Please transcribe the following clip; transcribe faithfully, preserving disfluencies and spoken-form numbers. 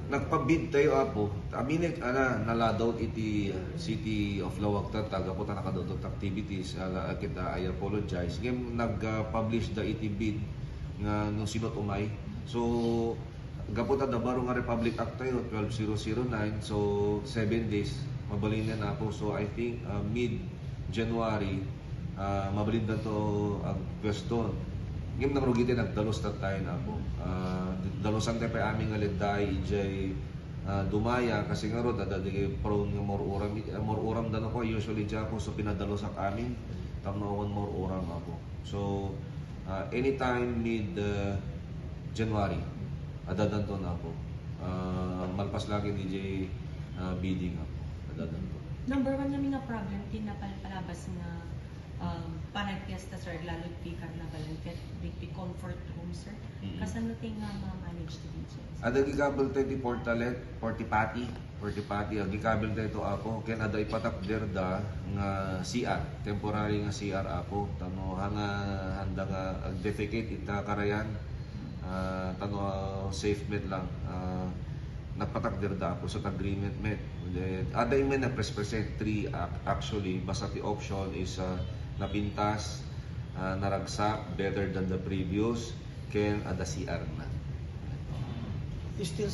Nagpa-bid tayo, Apo. Aminek, ana, naladaw iti City of Laoag ta, gapu ta nakadawdawta activities, ala, kita, I apologize. Ngem nag-publish da iti bid nga no sino umay. So, gapu ta da baro nga Republic Act tayo, twelve zero zero nine, so seven days, mabalinen, Apo. So, I think, ah, mid-January, ah, mabalindan to agpwesto. Ngem nangrugi tayo, nagdalus tayo, Apo. Ah, dalusan tayo pay amin nga ledday, ijay, ah, dumaya, kasi ngarud, adda di prone nga maururam, ah, maururam da no ko, usually, Apo, so pinadalusak amin, tapno awan maururam, Apo. So, ah, anytime mid, ah, January, addadanton, Apo. Ah, malpas lang iti, ah, bidding, Apo. Addadanton. Number one nga mi nga problem ti napalpalabas nga, um, panagpiesta, sir, lalo ti carnival and ti, ti comfort room, sir. Mm. Kasano ti nga ma-manage ti D J? Adda gikabel tayo ti portalet, portipati, portipati, agikabel tayo to, Apo. Ken adda ipatakder da nga C R, temporary nga C R, Apo. Tapno hanga handa nga ag-defecate ita karayan, ah, tapno, ah, safe met lang. Ah, nagpatakder da, Apo, sa agreement met. Then, adda imen na press present three ac-, actually, basta ti option is, ah, napintas, ah, naragsak, better than the previous, ken adda C R na. Still,